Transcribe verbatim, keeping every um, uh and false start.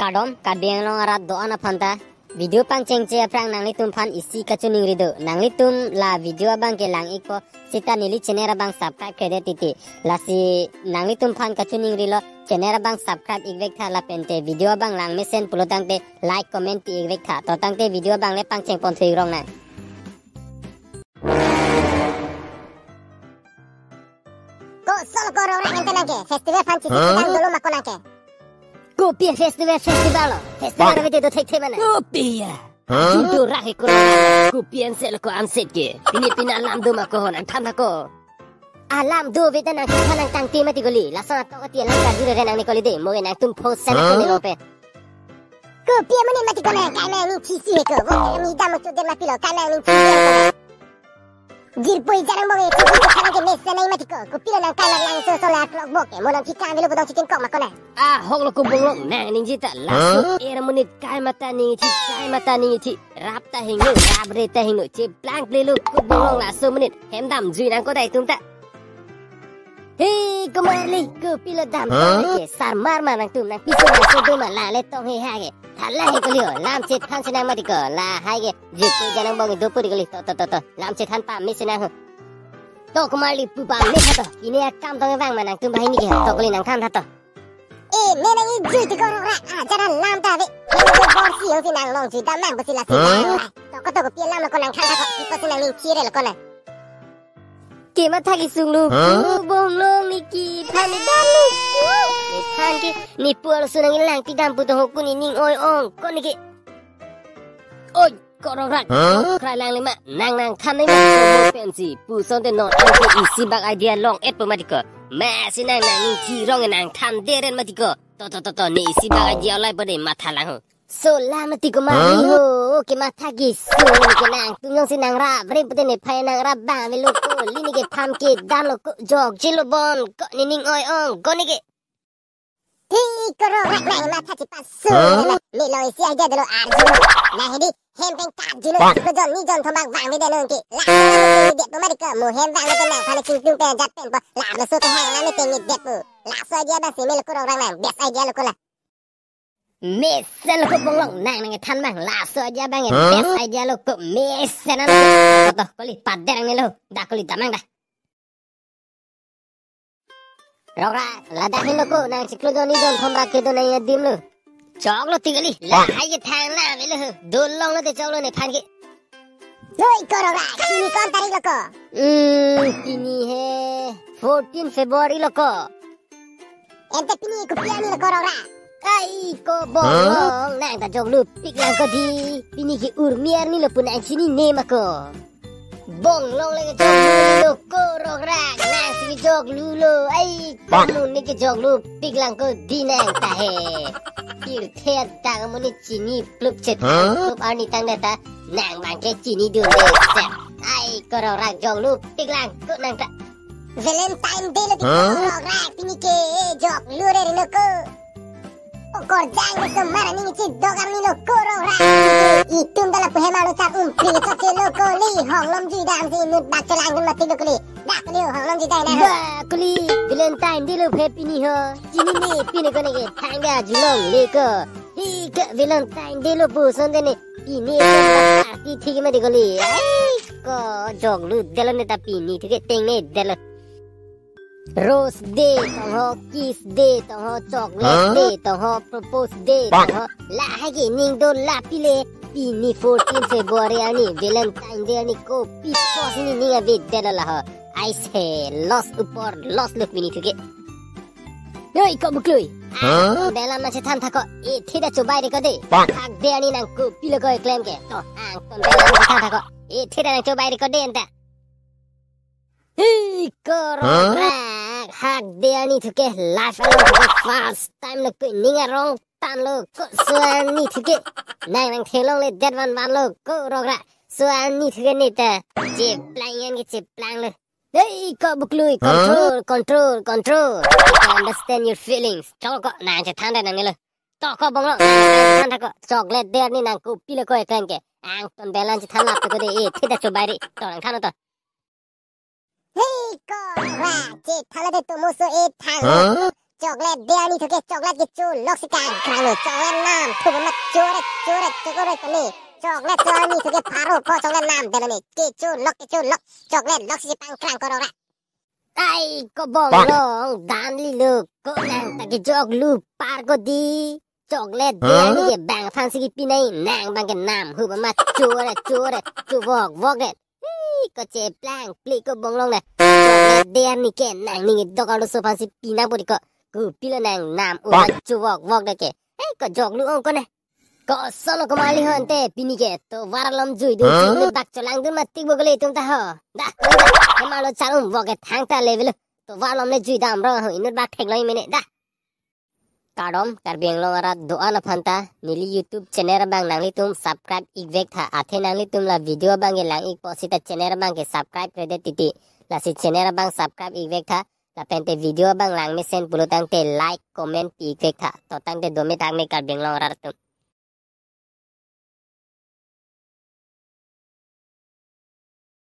Kardom, Karbi Anglong arat do-an aphan ta. Video pangchengche aphrang nanglitum aphan isi kachiningri do. Nanglitum la video abang ke lang-ikpo, seta neli channel abang subscribe kre-det titi. Lasi nanglitum aphan kachiningri lo, channel abang subscribe ik-vek tha lapen te video abang lang mesen pulo tangte like comment pi ik-vek tha. To tangte video abang le pangcheng pon thu ik rong nang. Ko solo ko Rongrak ente nang ke, festival aphan chisi, ah, chedang dolo ma ko nang ke. Kopi festival, festival lo. Festival ave te do thekthe mane. Kopi ya. Hah? Judo rak he ko. Kopi anse lo ko anse ke. Pini pini alam do ma ko, nang than tha ko. Alam do ave te nang than nang tangte mati kali. Lason atok ati alam karju re nang ni kali de. Mo ke nangtum pho sana, hah, ko ni lo pe. Kopi amonit mati ko nang kai nangning chisi he ko. Vo kami dam cho de ma pilo kai nangning chisi he ko. Jirpo ija nangbong e, chingki chingki thanang ke mesen nang mati ko. Kopilo nang kai lang lang so so la klok bok e. Mo nang chikang velo bodong chicken kok ma ko nang. Ahok lo ko Bonglong, nang ningje ta laso, hah? Era monit kai mata ningthi, kai mata ningthi. Rap ta hingno, rap re ta hingno. Cheplang ple lo ko Bonglong laso monit. Hem damjui nang ko dai tum ta. Hei, komarli, kopilo dam, hah? Tong ke, sarmar ma nangtum, nang piso nang so do ma la le tong he ha ke. Thala he kali ho, lam chethan si nang mati ko, lahai ke, jirpo ija nangbong e dopo di kali, to, to, to, to, lam chethan pame si nang ho. To komarli pu pame tha to, pini akam tong vang ma nangtum banghini ke, to kali nang than tha to. E, ne nang ijui ti ko Rongrak, ah, jara lam ta ave, ne nang bor si yong si nang long jui dam nang bosi lasi, hah? To ko to kopi alam lo ko nang than tha ko, ipo si nangning chire lo ko nang. Kematha kesung lo, hah? Ko Bonglong ne kephan dam lo. Ne phan ke, ne pu arloso nangkelang pi dam pu to ho ko ne ning oi-ong ko ne ke. Oi, ko Rongrak. Hah? Krai lang le ma, nang nang than le ma, so mo pensi. Pu asonte non an ke isi bak idea long-etpo mati ko. Ma si nang nangning chirong nang than deren mati ko. To, to, to, to, ne isi bak idea olai po de matha lang ho. So la mati komarli ho, kematha kesung ke nangtum yong si nang rap re pute ne phai nang rap bang velo ko, li ne ke pham ke dam lo ko, jok jilo bon ko, ne ning oi-ong ko ne ke. Thik ko Rongrak nang matha chipasu, hah? Ne lo isi idea dolo arju. Nang hedi hem peng kat jilo, lo jon ni jon thom bang bang ve de nang ke. La la ne det po mati ko, mo hem bang lo ke nang phane chingtung pen jat pen po, la lo so ke hang la ne teng ni det po. Laso idea bang si me lo ko Rongrak nang, best idea lo ko la. Mesen lo ko Bonglong, nang nangkethan bang, laso idea bang, hah? Best idea lo ko, mesen an lo ko. To, to, kali pader ang ne lo, da kali damang da. Rongrak, ladak hin lo ko, nang chiklo jon ni jon thom rak kedo nang adim lo. Chok lo ti kali, lahai ke thang na ave lo, dolong lo te chok lo ne phan ke. Hoi ko Rongrak, pini kon tarik lo ko? Hmm, pini he fourteen February lo ko. Ente pini kopi arni lo ko Rongrak? Ai ko Bonglong, nang ta joklu pik lang ko di. Pini ke urmi arni lo pu nang chinine ma ko. Bonglong le ke joklu lo ko Rongrak, nang si ke joklu lo. Ai ko amonit ke joklu pik lang ko di nang ta he. Pirthe ta amonit chini plup chet, hah? Plup arni tang de ta, nang bang ke chini dun de sep. Ai ko Rongrak joklu pik lang ko nang ta. Valentine Day lo ti ko, hah? Rongrak pini ke joklu re ri lo ko. O korjang lo so mar ning chi dok arni lo ko Rongrak. Itum dala pu hem arlo char umpri chok che lo ko li, hong lom jui dam si inut bak chelang dun mati lo ko li. Dak ko li hong lom jui dai na ho. Ba ko li, Valentine Day lo phe pini ho. Chinine pini ko ne ke thangga julong le ko. Hi ke Valentine Day lo pu asonte ne. Pini ke party thik mati ko li. Ai ko joklu det lo ne ta pini thu ke teng ne det lo. Rose Day tong ho, Kiss Day tong ho, Chocolate, hah? Day tong ho, Propose Day tong ho. Lahai ke ning do lapi le. Pini fourteen February arni, Valentine Day arni kopi pos ni ning ave det lo la ho. Ai se loss upor loss lo pini thu ke. Yoi ko Buklui. Hah? Angton Benglam nang chethan tha ko. Ethe ta chobai de ko de. Pak. Hak de arni nang kopi lo ko eklem ke. To, Angton Benglam nang chethan tha ko. Ethe ta nang chobai de ko de anta. Hei ko Rongrak. Hah? Hak de arni thu ke live along thu ke first time lo ko ning arong tan lo ko so arni thu ke. Nang nang thelong le det van van lo ko Rongrak. So arni thu ke ne ta cheplang an ke cheplang lo. Hei ko Buklui, hah? Control, control, control. I can understand your feelings. Chok ko nang chethan da nang ne lo. To ko Bonglong, nang chethan tha ko. Chocolate Day arni nang kopi lo ko eklem ke. Angton Benglam chethan lap ko de ethe ta chobai ri. To nang than to. Hei ko Rongrak, chethan lo de to mo so e than. Hah? Chocolate de arni thu ke chocolate kecho lok si kangkrang lo. Chocolate nam thu ma chore chore chokore kone. Chocolate cho arni thu ke pharo ko chocolate nam de lo ne. Kecho lok kecho lok. Chocolate lok si pangkrang korora. Ai ko bonglong dan li lo. Ko nang ta kejok lu par ko di. Chocolate de arni ke bang aphan si kipinai nang bang ke nam hu ma chore chore chuvok vok de. Hi, ko cheplang pli ko bonglong na. Chocolate de arni ke nangning dokar lo so aphan si pinang pori ko. Kopilo nang nam u chuvok vok de ke. Hei, ko jok lu ong ko na. Koson lo komarli ho ante pini ke tovar alom jui dun. Huh? Bak cholang dun matik bogole itum ta ho. Da, da. Hemalo chalum vok ke thang ta level. Tovar alom le jui dam rong ho inut bak thek lo mene da. Kardom, Karbi Anglong arat do-an aphan ta, neli YouTube channel abang nanglitum subscribe ikvek tha, athe nanglitum la video abang ke lang ikpo sita channel abang ke subscribe kre det titi, lasi channel abang subscribe ikvek tha, lapen te video abang lang mesen pulo tangte like, comment pi ikvek tha, to tangte dome tangme Karbi Anglong arat atum.